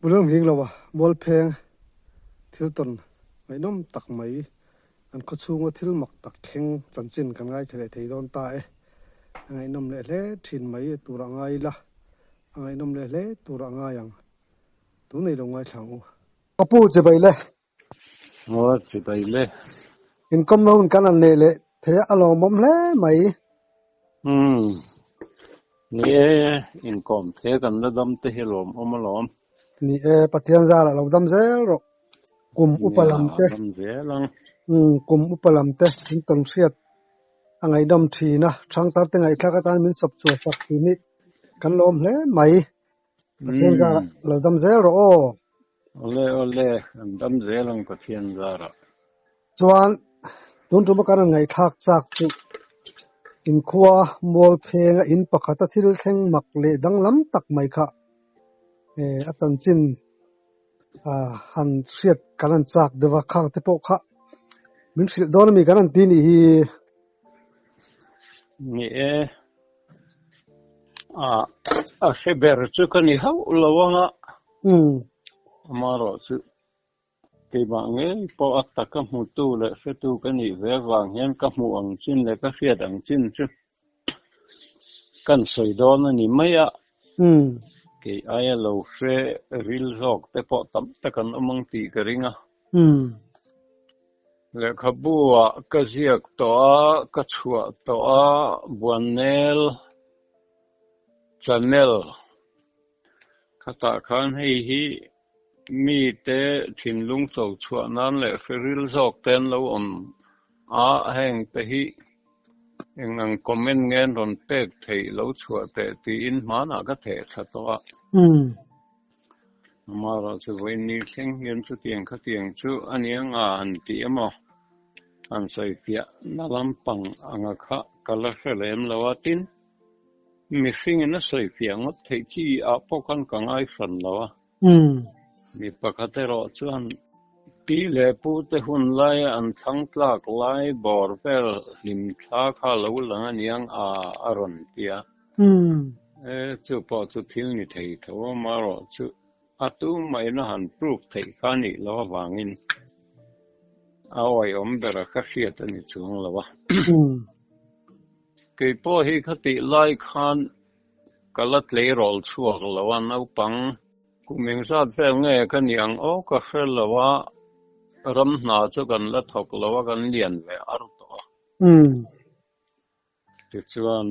Buleng hling lo a, Mualpheng thil tawn ngaihnawm tak mai, an khawchhunga thil mak tak thleng chanchin kan ngaithla leh thei dawn ta e. A ngaihnawm leh hle thin mai tur a ngai ila, a ngaihnawm leh hle tur a ngai ang. Tunei lo ngaithla ang u. Ka pu chibai le. Aw chibai le. Inkawmna hun kan han neih leh thei a, a lawmawm hle mai. Umm. Ni e, inkawm thei kan la dam te hi lawmawm alawm. Ni e, Pathian zarah lo dam zel rawh. Kum upa lam te. Nia, dam zel ang. Umm, kum upa lam te in tawn hriat a ngaihdam thin a, Thangtar te ngaihthlak atan min sawp chhuah sak thin hi kan lawm hle mai. Pathian zarah lo dam zel rawh aw. Awle awle, an dam zel ang Pathian zarah. Chuan tun tuma kan rawn ngaihthlak chak chu inkhua mual phenga in pakhata thil thleng mak leh danglam tak mai kha a chanchin han hriat kan han chak deuh a, khang te pawh kha min hrilh dawn ami kan han ti nih hi. Ni e. A a hre ber chu ka ni hauh lo ang a. Umm. Amaherawh chu keimah ngei pawh a taka hmutu leh hretu ka nih ve avang hian ka hmuh ang chin leh ka hriat ang chin chu kan sawi dawn a ni mai a. Umm. Kei aia lo hre ril zawk te pawh tam tak an awm ang tih ka ring a. Umm. Lehkhabu ah ka ziak tawh a, ka chhuah tawh a, Buannel Channel khatah khan hei hi mite thinlung cho chhuah nan leh hre ril zawk te an lo awm a, heng te hi eng ang comment nge an rawn pek theih lo chhuah teh tiin hmanah ka theh thla tawh a. Amaherawh chu vawiin ni thleng hian chutiang khatiang chu a ni ang a han ti emaw han sawi fiah na lampang anga kha ka la hre lem lo a, tin mihringin a sawi fiah ngawt theih chi ah pawh khan ka ngai hran lo a. Mi pakhat erawh chuan pi leh pu te hun laia an thlang tlak lai bawr vel hlim thla kha lo lang a niang a a rawn ti a. E, chu pawh chu thil ni thei tho a, amaherawh chu a tu mahin a han proof theih kha a nih loh avangin a awihawm bera ka hriat a ni chuang lo a. Kei pawh hi khatih lai khan ka la tleirawl chhuak lo a, naupang kum engzat vel nge ka ni ang aw ka hre lo a, ram hna chu kan la thawk lo a, kan lian ve ar tawh a. Tichuan,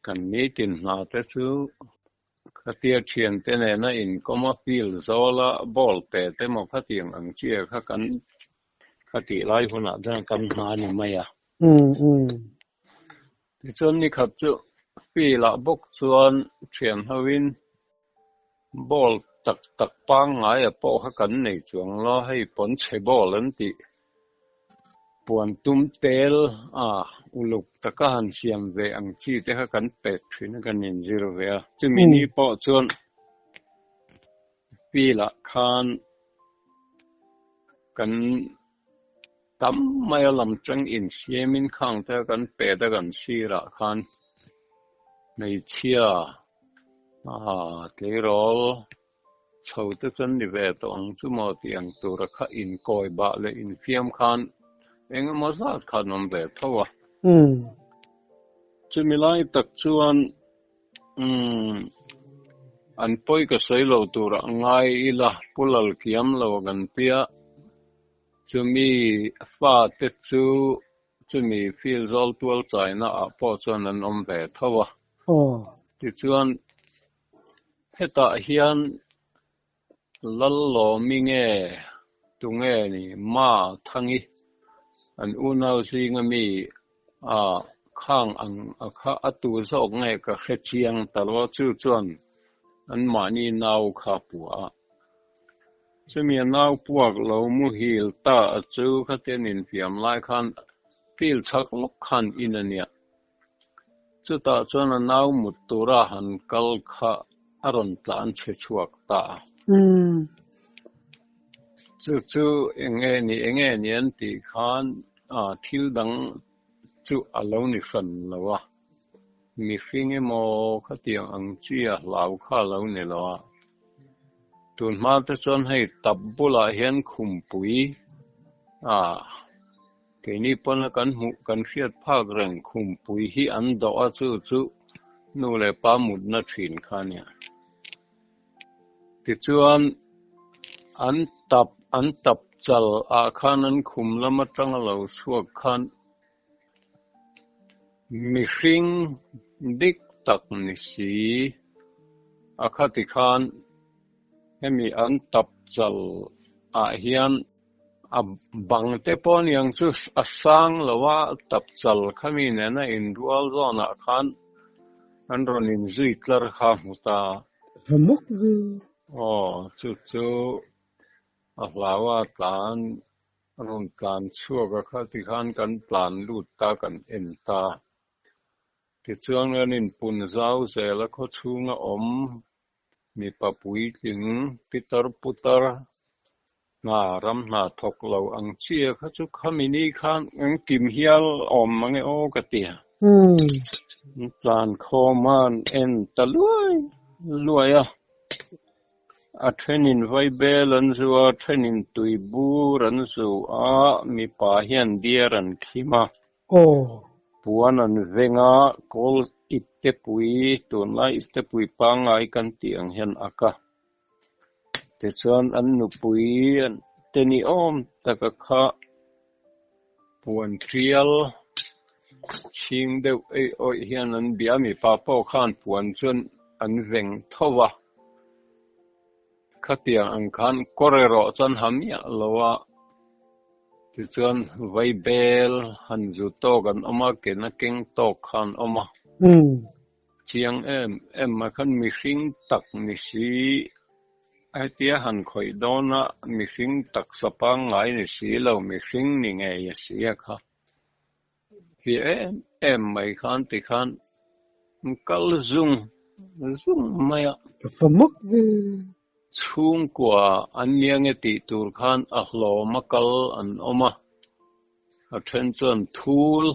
kan nitin hna te chu khatia thiante nena inkawm a, field zawla ball pe te maw khatiang ang chi kha kan khatih lai hunah chuan kan hna a ni mai a. Tichuan nikhat chu field ah bawk chuan thian hoin ball tak tak pangngai a pawh kha kan nei chuang lo, hei pawnchhe ball an tih Puan tum tel a uluk taka han siam ve ang chi te kha kan pek thin a, kan inzir ve a. Chumi ni pawh chuan field ah khan kan tam mai a lam tang insiamin khang te kha kan pet a, kan sirah khan hmeichhia tleirawl Chho te chuan ni ve tawh ang chu maw tih ang tura kha inkawi bah leh infiam khan eng emaw zat khan awm ve tho a. Chumi lai tak chuan umm an pawi ka sawi lo tura ngai ila Pu Lalkiam lo kan tia chumi fa te chu chumi field zawl tual chaina ah pawh chuan an awm ve tho a. Tichuan Hetah hian Lallawmi nge tunge ni Ma Thangi an unau zinga mi a khang ang a kha a tu zawk nge ka hre chiang ta lo chu chuan anmahni nau kha pua a. Chumi a nau puak lo muhil ta a chu khatian infiam lai khan field chhak lawk khan in a nia. Chutah chuan a nau mut tura han kal kha a rawn tlan chhe chhuak ta a. Chu chu eng nge ni, eng nge ni an tih khan thil dang chu a lo ni hran lo a. Mihring emaw khatiang ang chi a hlau kha a lo ni lo a. Tun hma te chuan hei tap bulah hian khumpui ah keini pawna kan hmuh kan hriat phak reng khumpui hi an dawh a chu chu nu leh pa mutna thin kha a nia. Tichuan an tap an tap chal ah khan an khum lam atanga lo chhuak khan Mihring dik tak ni si a khati khan hemi an tap chal ah hian a bang te pawh niang chu a sang lo a, tap chal khami nena inrual zawn ah khan an rawn inzui tlar kha hmu ta. Va mawk ve. Aw chu chu a hlau a tlan A rawn tlan chhuak a kha tikhan kan tlan lut ta kan en ta. Tichuan kan inpun zau zel a khaw chhunga awm mipa puitling pitar putar hna ram hna thawk lo ang chi a kha chu khami ni khan kan kim hial awm mang e aw ka ti a. An tlan khawm a an en ta luai luai a. A thenin vaibel an zu a, a thenin tui bur an zu a, mipa hian diar an khim a. Puan an veng a, kawl iptepui, tunlai iptepui pangngai kan tih ang hian ak a. Tichuan an nupui te ni awm taka kha puan tial chhing deuh ei awih hian an bia a, mipa pawh khan puan chuan an veng tho va, khatiang ang khan kawr erawh chuan ha miah lo a, tichuan vaibel han zu tawk an awm a, kena keng tawk kha an awm a. Chiang em em a khan mihring tak ni si, hetia han khawih dawn a mihring taksa pangngai ni si lo, mihring ni ngei a si a kha. Ti em em mai khan ti khan kal zung zung mai a. Ka fa mak ve. Chhungkua an nia nge tih tur khan a hlawm a kal an awm a, a then chuan thul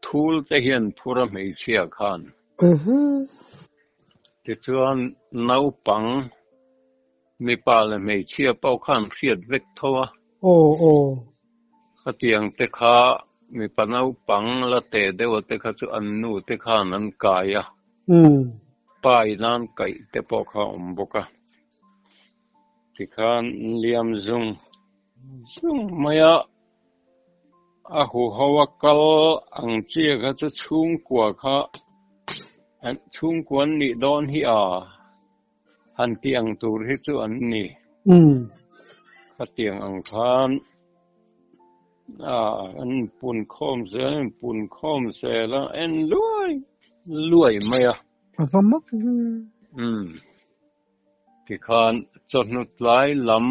thul te hian phur a hmeichhia khan. Tichuan naupang mipa leh hmeichhia pawh khan hriat vek tho a. Khatiang te kha mipa naupang la teh deuh a te kha chu an nu te khan an kai a. Pa in an kaih te pawh kha a awm bawk a. Tikhan an liam zung zung mai a, a huho a kal ang chi kha chu chhungkua kha chhungkua an nih dawn hi a han tih ang tur hi chu an ni. Khatiang ang khan an inpun khawm zel an inpun khawm zel a, en luai luai mai a. A va mak ve. Umm. Tikhan chawhnu tlai lam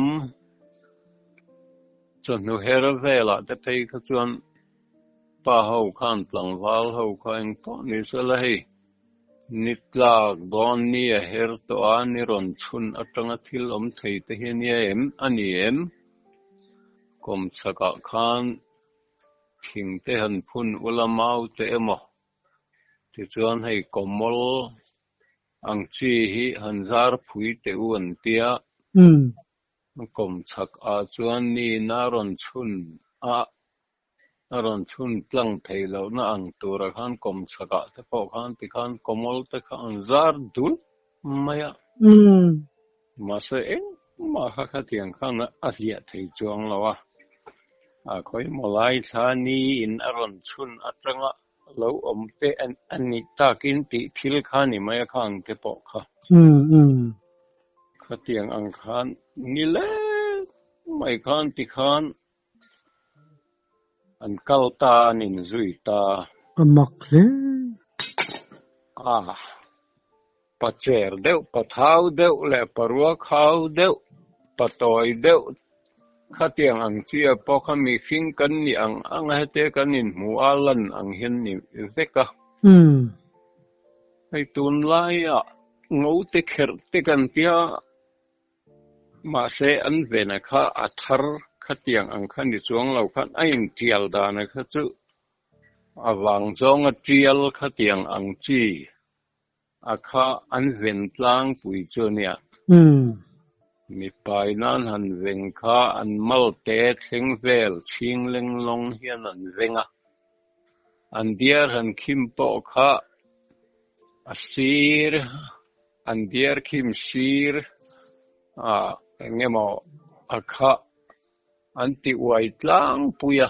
chawhnu her velah te phei kha chuan pa ho khan tlangval ho kha engpawh ni sela hei ni tlak dawn ni a her tawh a, ni rawn chhun atanga thil awm thei te hi ania em a ni em? Kawmchhakah khan thing te han phun ula mau te emaw tichuan hei kawmawl Ang chi hi han zar phui teh u an tia. Kawm chhak ah chuan ni na rawn chhun a, a rawn chhun tlang thei loh na ang tur ah khan kawm chhak ah te pawh khan ti khan kawmawl te kha an zar dul mai a. Mahse engmah kha khatiang khan a hliah thei chuang lo a, a khawimaw lai thla ni in a rawn chhun atanga Lo awm te a nih takin tih thil kha ni mai a kha ang te pawh kha. Khatiang ang khan ni lek mai khan ti khan an kal ta an inzui ta. A mak hle. A pa cher deuh, pa thau deuh leh pa rua khau deuh, pa tawi deuh khatiang ang chi a pawh kha mihring kan nih ang ang a hete kan inhmu a lan ang hian ni vek a. Hei tunlaiah ngo te kherh te kan tia mahse an vena kha a thar khatiang ang kha ni chuang lo khan a intial dan a kha chu a vang zawnga tial khatiang ang chi A kha an ven tlangpui chu ania. Mipai nan han veng kha an malte thleng vel chhing leng lawng hian an veng a, an diar han khim pawh kha a sir, an diar khim sir ah eng emaw a kha an ti uai tlangpui a,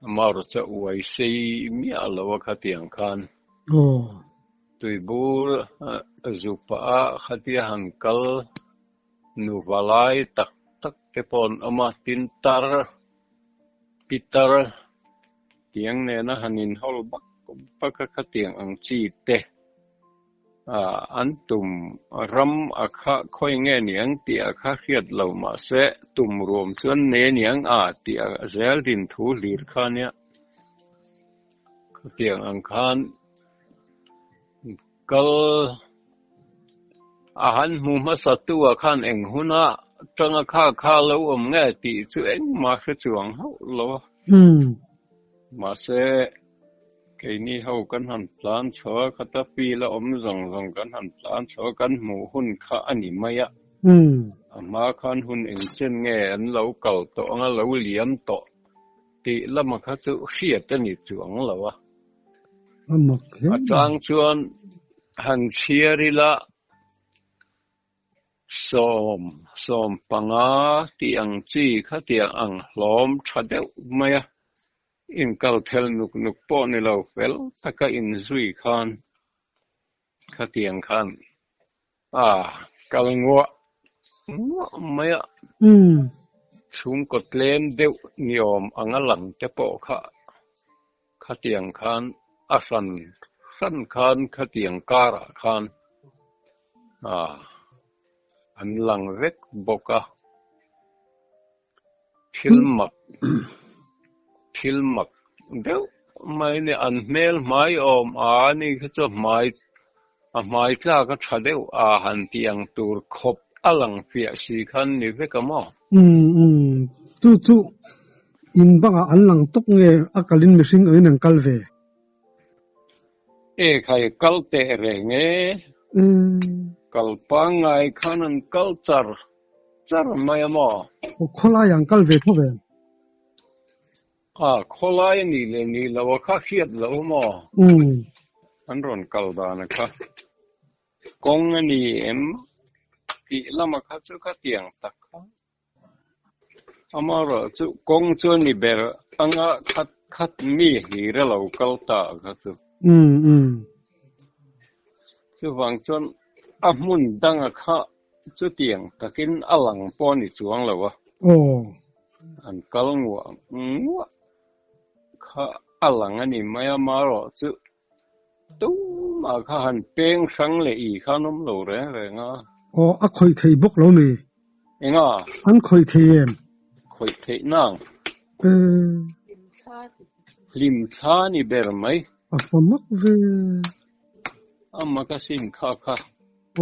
amaherawhchu a uai sei miah lo a khatiang khan. Tuibur zuk pah a khatia han kal nuva lai tak tak te pawh an awm a, tin tar, pitar tiang nena han inhawl bak bak a khatiang ang chi te. An tum ram a kha khawi nge niang tih a kha hriat lo mahse tum ruam chuan nei aniang a tih a zel din thu hlir kha nia. Khatiang ang khan kal a han hmu hmasa tu ah khan eng huna tanga kha kha lo awm nge tih chu engmah hre chuang hauh lo a. Mahse Keini ho kan han tlan chho a, khata field a awm zawng zawng kan han tlan chho a, kan hmuh hun kha a ni mai a. A hma khan hun engchen nge an lo kal tawh anga lo liam tawh tih lama kha chu hriat a ni chuang lo a. A chang chuan han chhiar ila 10, 15 tih ang chi khatiang ang hlawm tha deuh mai a. Inkal thel nuk nuk pawh ni lo fel taka inzui khan khatiang khan a kal nguah nguah mai a. Chhungkaw tlem deuh ni awm anga lang te pawh kha khatiang khan a hran hran khan khatiang karah khan a an lang vek bawk a. Thil mak thil mak deuh mai a ni. An hmel hmai awm a ni kha chu hmai a hmai tlak a tha deuh a han tih ang tur khawp a lang fiah si khan ni vek a maw? Umm umm chu chu in bangah an lang tawk nge a kalin mihring angin an kal ve? E khai kal teh reng e. Kal pangngai khan an kal char Char mai a maw? Aw khawlai ang kal ve tho ve. A khawlai a nih leh nih loh a kha hriat loh a maw? An rawn kal dan a kha kawng a ni em tih lama kha chu khatiang tak kha. Amaherawhchu kawng chu a ni ber anga khat khat mi hlir a lo kal ta kha chu. Chuvang chuan a hmun danga kha Chutiang takin a lang pawh a ni chuang lo a. An kal nguah nguah kha a lang a ni mai a, marawh chu tumah kha han peng hrang leh i kha an awm lo reng reng a. Aw, a khawih thei bawk lo ni. Enga? An khawih thei em? Khawih theih nang. Hlimthla ni ber mai. A fa mak ve. Ama ka sin kha kha.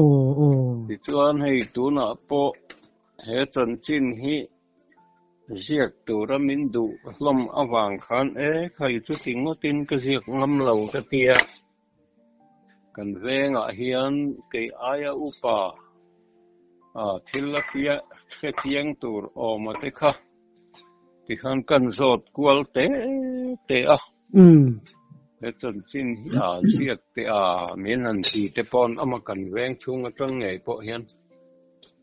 Aw aw. Tichuan hei tunah pawh he chanchin hi ziak tura min duh hlawm avang khan e khai chuti ngawtin ka ziak ngam lo ka ti a. Kan vengah hian kei aia upa thil a hre chiang tur awma te kha tikhan kan zawt kual te te a. He chanchin hi a ziak teh a, min han ti te pawn ama kan veng chhung atang ngei pawh hian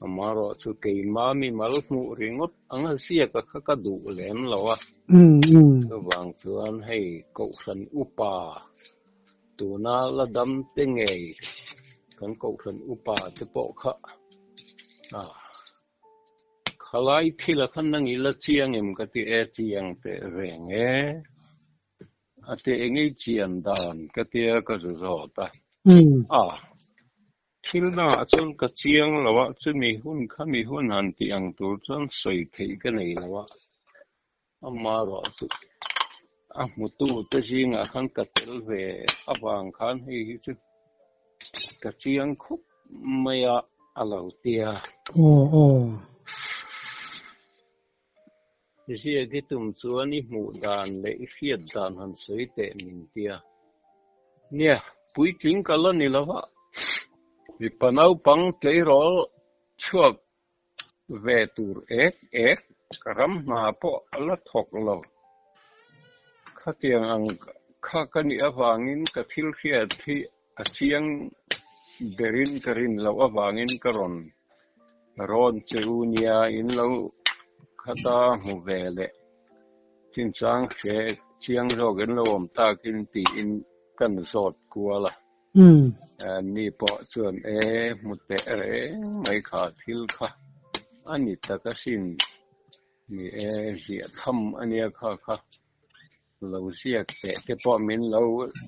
amaherawh chu keima mimal hmuh ringawt anga ziak a kha ka duh lem lo a. Chuvang chuan hei Kohhran upa tuna la dam te ngei kan Kohhran upa te pawh kha a. Khalai thil a khan nang ila chiang em ka ti e, chiang teh reng e. A ti eng ei chian dan ka tia ka zu zawt a. A, thil dangah chuan ka chiang lo a, chumi hun khami hun han tih ang tur chuan sawi theih ka nei lo a. Amaherawh chu a hmutu te zingah khan ka tel ve avang khan hei hi chu ka chiang khawp mai a, a lo ti a. Aw aw. Ziak i tum chuan i hmuh dan leh i hriat dan han sawi teh min ti a. Nia, puitling ka la ni lo va, mipa naupang tleirawl chhuak. Ve tur ek ek ram hna pawh a la thawk lo. Khatiang ang kha ka nih avangin ka thil hriat hi a chiang berin ka rin loh avangin ka rawn rawn che u nia in lo khata hmu ve leh chinchang hre chiang zawk in lo awm takin tiin kan zawt kual a. Ni pawh chuan e hmu teh reng mai kha thil kha a ni tak asin ni e ziah tham a nia kha kha lo ziak teh te pawh min lo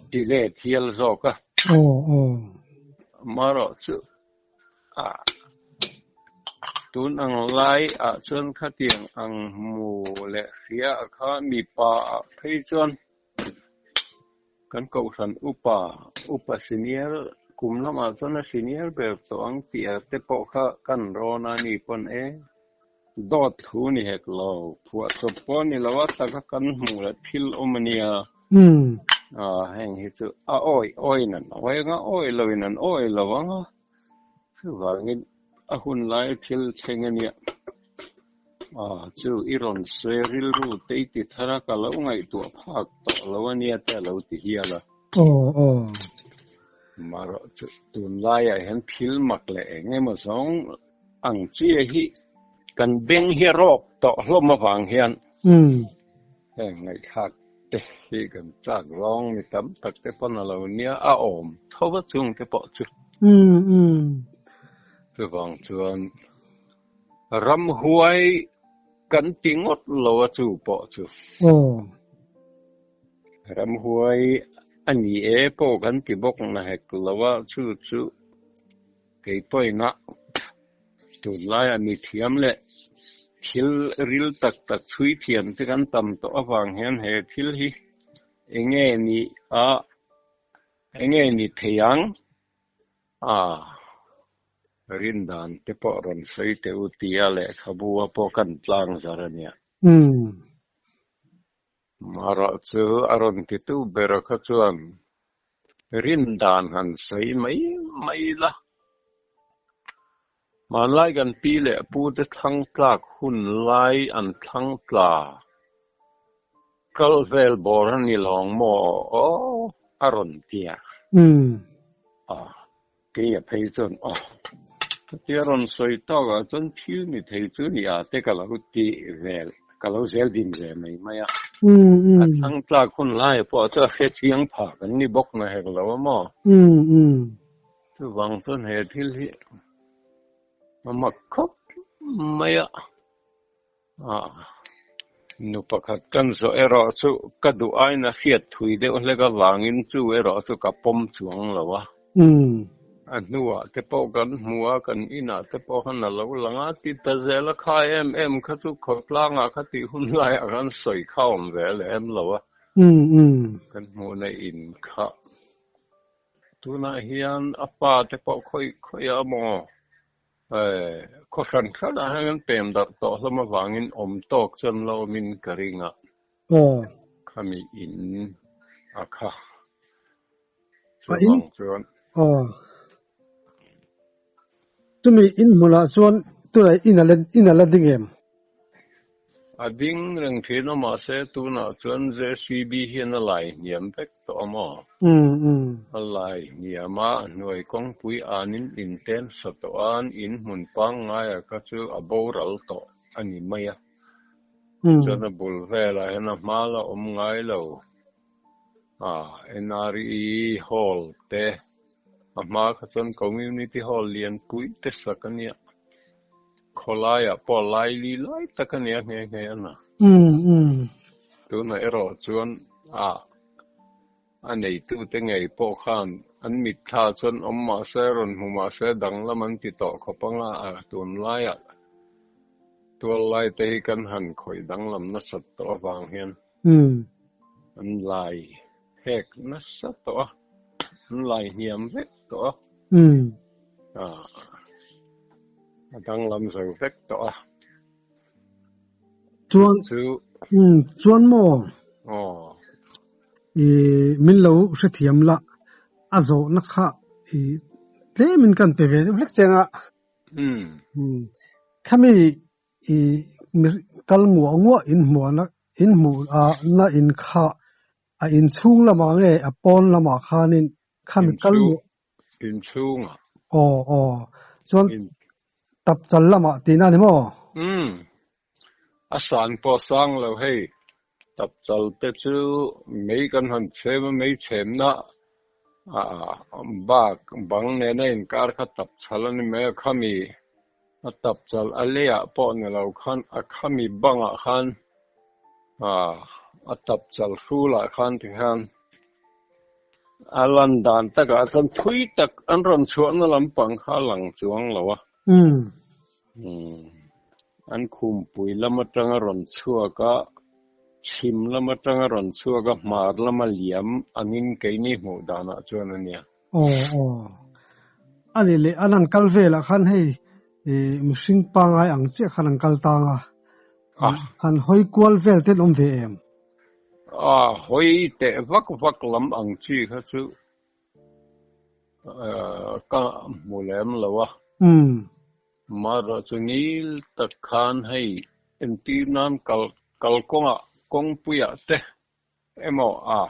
ti let hial zawk a. Amaherawh chu a tun ang lai ah chuan khatiang ang hmu leh hria kha mipa ah phei chuan Kan kohhran upa, upa senior, kum lamah chuan a senior ber tawh ang tih a te pawh kha kan rawn a ni pawn e. Dawt thu ni hek lo, phuahchawp pawh ni lo a taka kan hmuh leh thil awm a nia. Heng hi chu a awi awiin an awi ang a, awi loin an awi lo ang a. Chuvangin a hun lai thil thleng a nia. Aw, chu i rawn sawi rilru te i ti thar a, ka lo ngaihtuah phak tawh lo a nia te a lo ti hial a. Aw, aw. Marawh chu tunlaiah hian thil mak leh eng emaw zawng ang chiah hi kan beng hi a rawk tawh hlawm avang hian heng ngaihthlak te hi kan chak zawng mi tam tak te pawn a lo nia a awm tho va chung te pawh chu. Chuvang chuan Ramhuai kan ti ngawt lo a chu pawh chu. Ramhuai a ni e pawh kan ti bawk na hek lo a chu chu kei pawhin a tunlaia mi thiam leh thil ril tak tak chhui thiam te kan tam tawh avang hian he thil hi enge ni a enge ni thei ang A, rindan te pawh rawn sawi teh u tia lehkhabu a pawh kan tlang zar a nia. Marawh chu a rawn titu ber kha chuan rindan han sawi mai mai la. Hmanlai kan pi leh pu te thlang tlak hun lai an thlang tla kal vel bawr a ni lawng maw aw a rawn ti a. Aw, kei a phei chuan aw chutia rawn sawi tawk ah chuan thil ni thei chu ni ah te ka lo ti vel ka lo zel din ve mai mai a. A thlang tlak hun lai pawh chu a hrechiang phah kan ni bawk na hek lo a maw. Chuvang chuan he thil hi a mak khawp mai a, nu pakhat kan zawh erawh chu ka duh aiin a hriat thui deuh hlek avangin chu erawh chu ka pawm chuang lo a. A hnuah te pawh kan hmu a, kan inah te pawh khan a lo lang a, ti ta zel a kha em em kha chu khawtlangah kha tih hun laiah khan sawi kha awm ve lem lo a, kan hmuhna in kha. Tunah hian a pa te pawh khawi khawi a maw khaw hran hran ah hian an pem darh tawh hlawm avangin awm tawk chuan la awmin ka ring a, khami in a kha chuvang chuan. Chumi in hmunah chuan tunah in a la ding em? A ding reng thin a mahse tunah chuan JCB hian a lai hniam vek tawh a maw? A lai hniam a, a hnuai kawngpui anin inten sa tawh a, an in hmun pangngaia kha chu a boral tawh a ni mai a. Chuan a bul velah hian a hma la awm ngai lo a, NRE Hall te A hma kha chuan Community Hall lianpui te sak a nia. Khawlaiah pawh laili lai tak a nia nghe nghe a na. Tunah erawh chuan a a neitute ngei pawh khan an mitthla chuan awm mahse rawn hmu mahse danglam an ti tawh khawp ang a, tunlaiah tual lai te hi kan han khawih danglam nasat tawh avang hian an lai Hek nasa tawh a, an lai hniam vek tawh a. A danglam zo vek tawh a. Chuan, Chu. Chuan maw? Aw. I min lo hrethiam la, a zawhna kha i tlemin kan pe ve deuh hlek cheng a. Khami i kal nguah nguah in hmuhna in hmuh na in kha a inchhung lamah nge a pawn lamah khanin khami kal Inchhung inchhungah. Aw aw chuan tapchal lamah tihna a ni maw? Umm a san pawh sang lo hei tapchal te chu mei kan han chhem a mei chhemna bak bang nena inkar kha tapchal a ni mai a khami a tapchal a leiah pawh ni lo khan a khami bangah khan a tapchal hrulah khan tikhian a lan dan takah chuan thui tak an rawn chhuahna lampang kha a lang chuang lo a. An khumpui lam atanga rawn chhuak a, chhim lam atanga rawn chhuak a, hmar lama liam angin keini hmuh danah chuan a nia. Aw aw. A ni leh an han kal velah khan hei mihring pangai ang chiah khan an kal tang a, han hawi kual vel te an awm ve em? A hawi teh vak vak lam ang chi kha chu Ka hmu lem lo a. Mahrawh chu ngil tak khan hei entir nan kal kalkawngah kawngpuiah te emaw a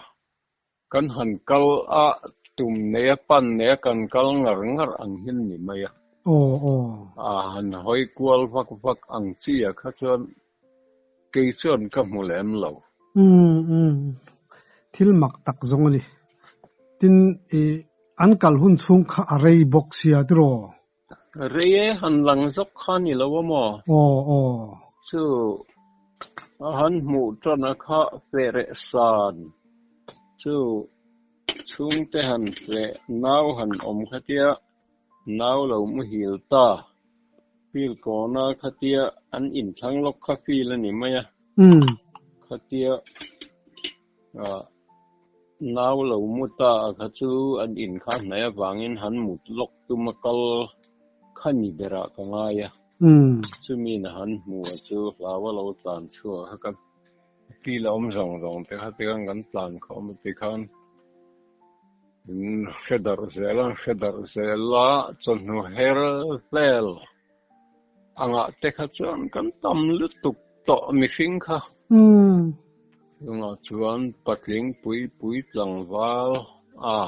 kan han kal a tum nei a pan nei a kan kal ngar ngar ang hian ni mai a. A han hawi kual vak vak ang chi ah kha chuan kei chuan ka hmu lem lo. Thil mak tak zawng a ni. Tin, i an kal hun chhung kha a rei bawk sia tiraw? Rei e, han lang zawk kha ni lo a maw? Aw, aw. Chu a han hmuh tan a kha feh reh san chu chhungte han feh nau han awm khatia nau lo muhil ta. Field kawna khatia an inthlang lawk kha field a ni mai a. Khatia nau lo mu ta a kha chu an in kha hnaih avangin han mut lawk tum a kal kha ni berah ka ngai a. Chumi na han hmu a chu hlau a lo tlan chhuak a ka field a awm zawng zawng te kha tikhan kan tlan khawm a tikhan In hre darh zel a, hre darh zel a, chawhnu her vel angah te kha chuan kan tam lutuk tawh mihring kha. Chungah chuan patling pui pui tlangval a,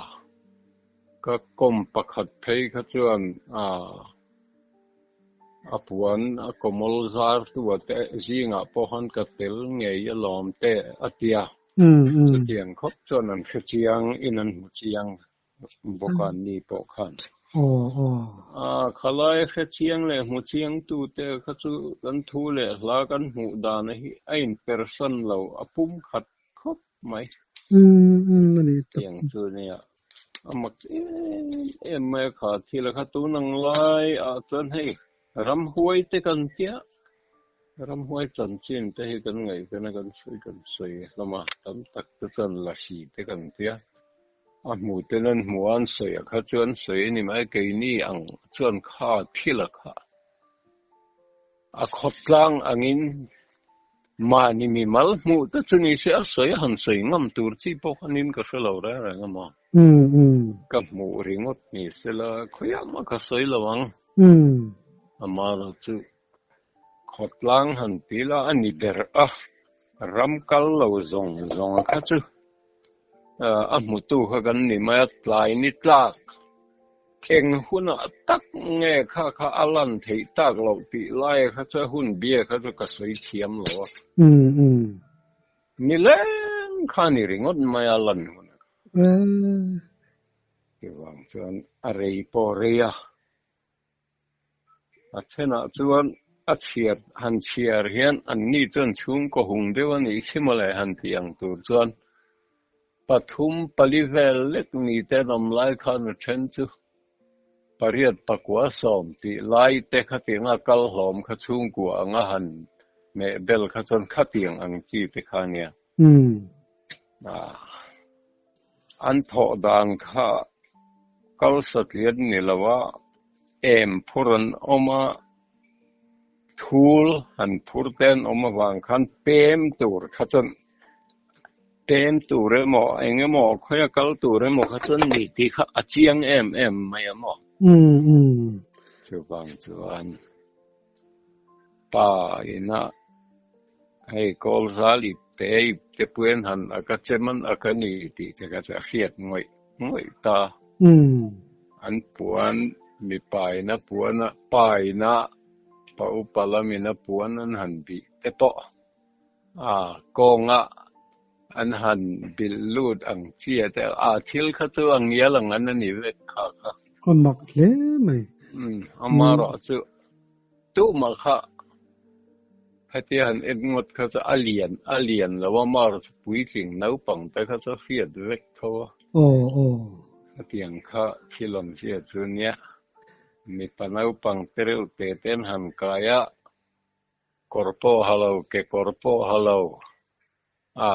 ka kawm pakhat phei kha chuan a a puan a kawmawl zar tu a te zingah pawh khan ka tel ngei alawm te a ti a. Chutiang khawp chuan an hre chiang in an hmu chiang bawk a ni pawh khan. A khalai hre chiang leh hmu chiang tu te kha chu kan thu leh hla kan hmuh dan hi a in persan lo a pum khat khawp mai. Tiang chu nia a mak em em mai a kha thil a kha tun ang lai ah chuan hei ramhuai te kan tia. Ramhuai chanchin te hi kan ngaihven a, kan sawi kan sawi hlawm a, tam tak te chuan lasi te kan ti a, a hmu ten an hmu a, an sawi a kha chu an sawi a ni mai, keini ang chuan kha thil a kha a khawtlang angin mahni mimal hmuh te chu ni se a sawi a han sawi ngam tur chi pawh khanin ka hre lo reng reng a maw? Ka hmuh ringawt ni sela khawiah mah ka sawi lo ang, amaherawhchu chu Khawtlang han ti la a ni ber a, ram kal lo zawng zawng kha chu a hmutu kha kan ni mai a, tlai ni tlak eng hunah tak nge kha kha a lan theih tak loh tih lai kha chu a hun bia kha chu ka sawi thiam lo a. Nileng kha ni ringawt mai a lan hunah kha. Chuvang chuan a rei pawh rei a. A thenah chuan a chhiar han chhiar hian anni chuan chhungkaw hung deuh a nih khi mawle han tih ang tur chuan pathum pali vel lek ni te an awm lai khan a then chu pariat pakua sawm tih lai te khatiang a kal hlawm kha chhungkua anga han meh bel kha chuan khatiang ang chi te kha nia. An thawh dan kha kal satliat ni lo a, em phur an awm a, thul han phur te an awm avang khan pem tur kha chuan pem tur emaw eng emaw khawia kal tur emaw kha chuan ni tih kha a chiang em em mai a maw? Chuvang chuan. Pa ina hei kawl zal ip te ip te puiin han a ka chem an a ka ni tih te kha chu a hriat ngawih ngawih ta. An puan mipa ina puan a pa ina pa upa lamin a puan an han bih te pawh a kawnga an han bilh lut ang chia te a thil kha chu a ngial ang an a ni vek kha kha. A mak hle mai. Amaherawh chu Tumah kha hetia han en ngawt kha chu a lian a lian lo a, mar chu puitling naupang te kha chu hriat vek tho a. Aw aw. Hetiang kha thil awm zia chu nia, mipa naupang te reuh te te an han kai a, kawr pawh ha lo, kekawr pawh ha lo, a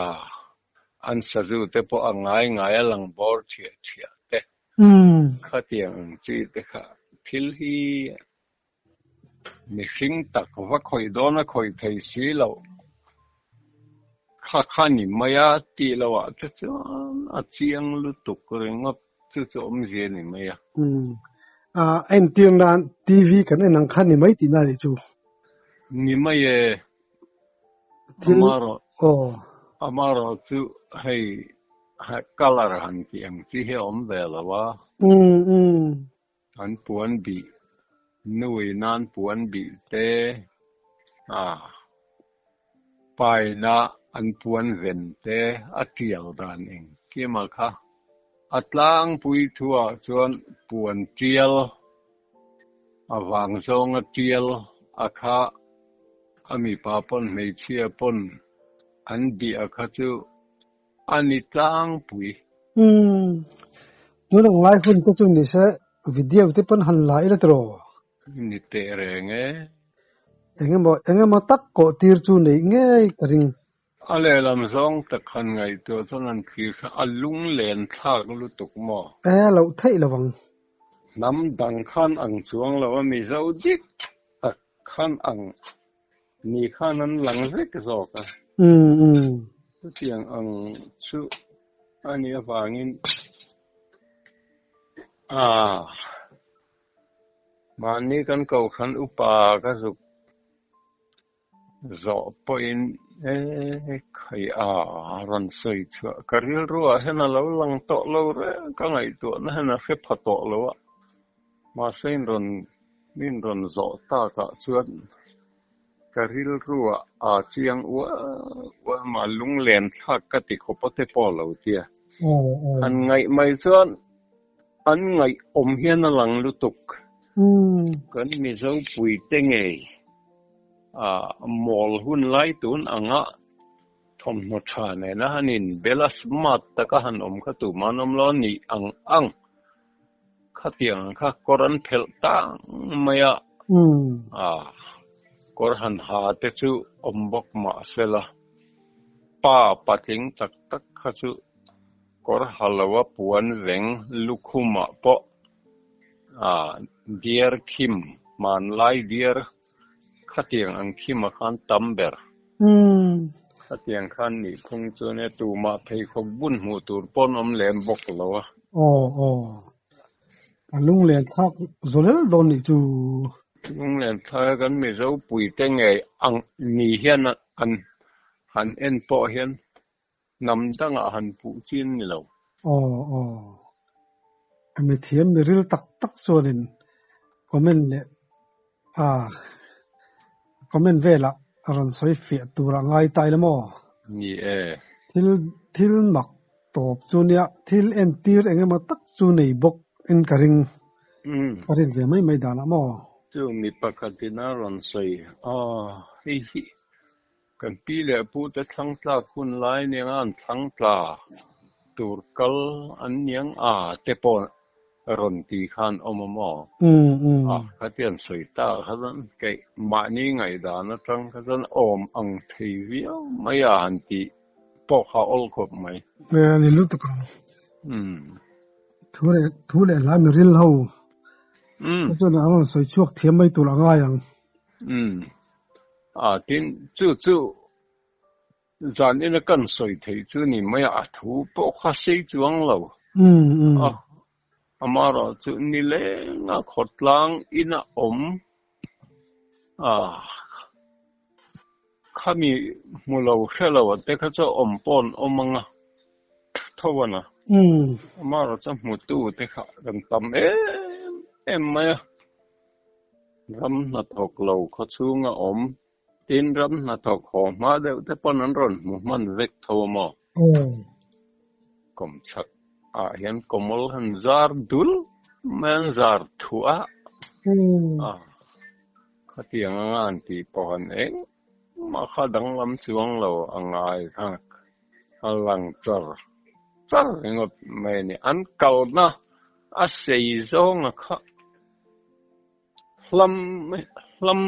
an sazu te pawh a ngai ngai a lang bawr thiah thiah te, khatiang ang chi te kha thil hi Mihring tak va khawih dawn a khawih thei si loh. Kha kha ni mai a tih loh ah te chuan a chiang lutuk ringawt chu chu awmzia ni mai a. Umm. A entir nan TV kan en ang kha ni mai tihna nih chu. Ni mai e. Thil Amarawh aw. Amarawh chu hei colour han tih ang chi hi a awm ve lo a. Umm umm. An puan bih, nui nan puan bih te, a paina an puan ven te a tial dan engkim a kha. A tlangpui thuah chuan puan tial, a vang zawnga tial a kha a mipa pawn hmeichhia pawn an bih a kha chu A ni tlangpui. Umm. Tun ang lai hun te chu ni se video te pawn han la ila tiraw? Ni teh reng e. Engemaw engemaw tak kawh tir chu neih ngei ka ring. A lehlam zawng tak han ngaihtuah chuan an thlir kha a lunglen thlak lutuk maw? E loh theih lo ang. Hnam dang khan ang chuang lo a Mizo dik tak khan ang Ni khan an lang vek zawk a. Chutiang ang chu a nih avangin aah mahni kan kohhran upa ka zuk zawh pawhin e khai a rawn sawi chhuah ka rilruah hian a lo lang tawh lo reng ka ngaihtuahna hian a hre pha tawh lo a. Mahse in rawn min rawn zawh takah chuan ka rilruah aa chiang ual ual mah lunglen thlak ka ti khawp a te pawh lo tia. Han ngaih mai chuan an ngaih awm hian a lang lutuk. Kan Mizo puite ngei mawl hun lai tun anga Thawmhnaw tha nena han inbel a, smart taka han awm kha tumah an awm lo a nih ang ang. Khatiang ang kha kawr an phelh tang mai a, ah kawr han ha te chu awm bawk mah sela, pa patling tak tak kha chu kawr ha lo a puan veng lukhumah pawh ah diar khim, hmanlai diar khatiang ang khimah khan tam ber. Umm. Khatiang khan nih phung chu nia tumah pheikhawk bun hmuh tur pawn awm lem bawk lo a. Aw aw. A lunglen thlak zawlel dawn nih chu. Lunglen thlak a kan Mizo puite ngei ang ni hian an han en pawh hian hnam dangah han puh chin ni lo. Aw aw. A mithiam miril tak tak chuanin comment leh a comment velah a rawn sawi fiah turah ngai ta ila maw? Ni e. Thil thil mak tawp chu nia thil entir eng emaw tak chu nei bawk in ka ring. Ka rin ve mai mai danah maw? Chu mi pakhatin a rawn sawi a, hei hi Kan pi leh pu te thlang tlak hun lai nia an thlang tla tur kal an niang a te pawh rawn ti khan awm a maw? A khatiang sawi ta kha chuan keih mahni ngaihdan atang kha chuan awm ang thei viau mai a han tih pawh kha awl khawp mai. E ni lutuk ang. Thu leh thu leh hla mi ril ho. Chuan an rawn sawi chhuak thiam mai tur a ngai ang. A tin, chu chu zan ina kan sawi theih chu ni mai a, a thu pawh kha sei chuang lo. A, amaherawh chu nilenga khawtlang ina awm a, Khami hmu lo hre lo te kha chu awm pawh an awm ang a, tho a na. Amaherawhchu hmutu te kha kan tam em em mai a, ram hnathawk lo khaw chhunga awm tin ram hnathawk haw hma deuh te pawn an rawn hmu hman vek tho a maw? Kawmchhak ah hian kawmawl han zar dul mai an zar thuah a. Khatiang anga an tih pawh han engmah kha danglam chuang lo a ngai kha a lang char char ringawt mai a ni. An kalna a sei zawnga kha hlam hlam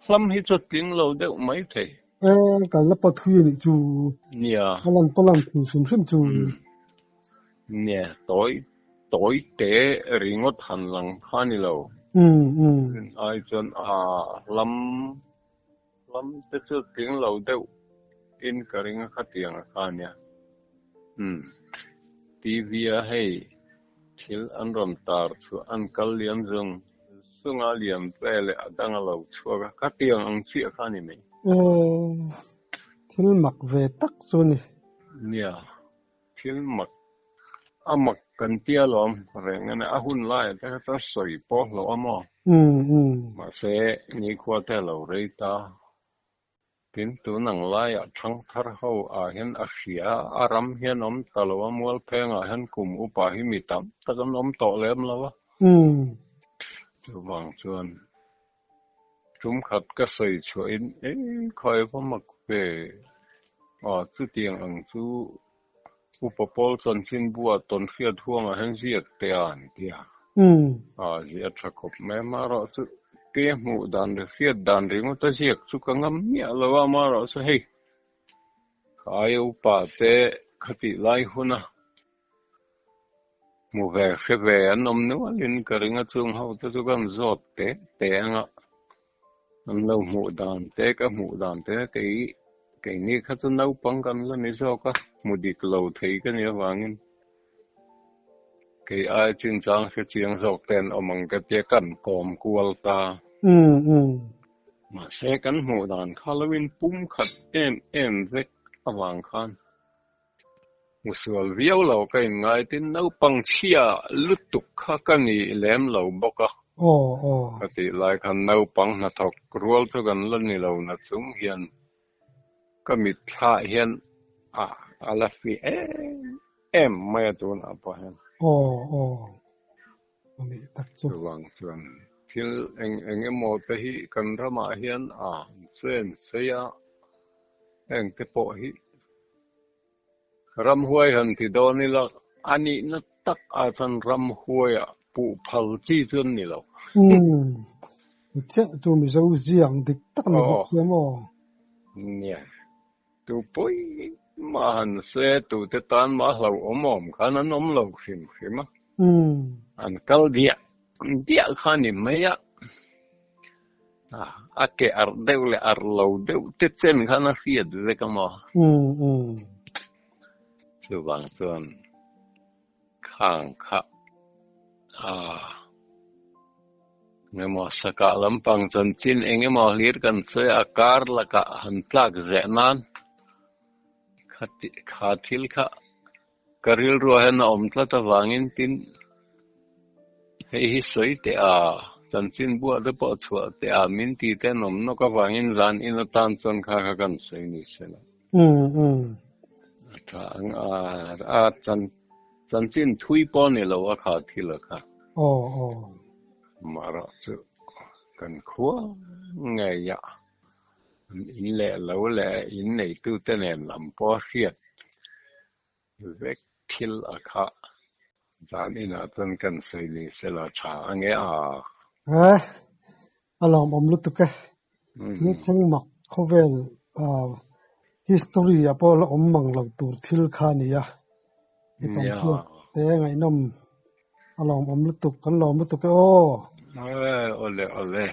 hlam hi chu tling lo deuh mai thei. E, kalna pawh thui a nih chu. Nia. A lan pawh lan thui hrim hrim chu. Nia, tawi tawi te ringawt han lang kha ni lo. Rin ai chuan a hlam hlam te chu tling lo deuh in ka ring a khatiang a kha nia. Umm TV a hei thil an rawn tar chhuah an kal liam zung zung a liam ve leh a dang a lo chhuak a khatiang ang chiah kha ni mai. Umm thil mak ve tak chu a ni. Nia. Thil mak a mak kan tia lawm reng a nia, a hun laiah te kha chuan sawi pawh hlauh a maw? Mahse, nikhua te a lo rei ta. Tin, tun ang laiah thangthar ho ah hian a hria, a ram hian awm ta lo a, Mualphengah hian kum upa hi mi tam tak an awm tawh lem lo a. Chuvang chuan tum khat ka sawi chhuahin, Ei, khawi va mak ve, aw chutiang ang chu Upa Paul chanchinbua tawn hriat huangah hian ziak teh a an ti a. Aw ziah tha khawp mai a, amaherawhchu ke hmuh dan leh hriat dan ringawt a ziak chu ka ngam miah lo a, amaherawhchu hei ka aia upa te khatih lai huna Hmu ve hre ve an awm nualin ka ring a, chung ho te chu kan zawt te te ang a, an lo hmuh dan te ka hmuh dan te kei keini kha chu naupang kan la ni zawk a, hmu dik lo thei ka nih avangin kei ai chinchang hre chiang zawk te an awm ang ka tia kan kawm kual ta. Mahse kan hmuh dan kha lo in pum khat em em vek avang khan Musual viau lo ka inngai tin naupang chhia lutuk kha ka ni lem lo bawk a. Ka tih lai khan naupang hnathawk rual chu kan la ni lo na chung hian ka mitthla hian a a la fi em em mai a tunah pawh hian. Chuvang chuan thil eng eng emaw te hi kan ramah hian a chen sei a, heng te pawh hi Ramhuai han ti dawn ila, a nihna tak ah chuan ramhuai ah puh phal chi chu an ni lo. Umm, chiah chu Mizo ziang dik tak ni bawk sia maw? Nia, tu pawi mah han se tute tan mah hlauhawm awm khan an awm lo hrim hrim a. An kal diah diah kha ni mai a. A ke arh deuh leh arh lo deuh te chen khan a hriat vek a maw? Chuvang chuan khang kha a engemaw sakah lampang chanchin engemaw hlir kan sawi a, kar lakah han tlak zeh nan kha thil kha Ka rilruah hian a awm tlat avangin tin hei hi sawi teh a, chanchin buah te pawh chhuah teh a, min ti te an awm nawk avangin zan in atan chuan kha kha kan sawi ni se lo. A tha ang a, a chanchin thui pawh ni lo a kha thil a kha. Marawh chu kan khua ngei a. An in leh lo leh in neitute nen lam pawh a hriat vek thil a khah. Zan inah chuan kan sawi ni sela tha a nge a. He, a lawmawm lutuk e. Thil thleng mak khawvel history ah pawh la awm mang lo tur thil kha a ni a. I tawng hriat te ngaihnawm a lawmawm lutuk, kan lawm lutuk e aw. Awle awle.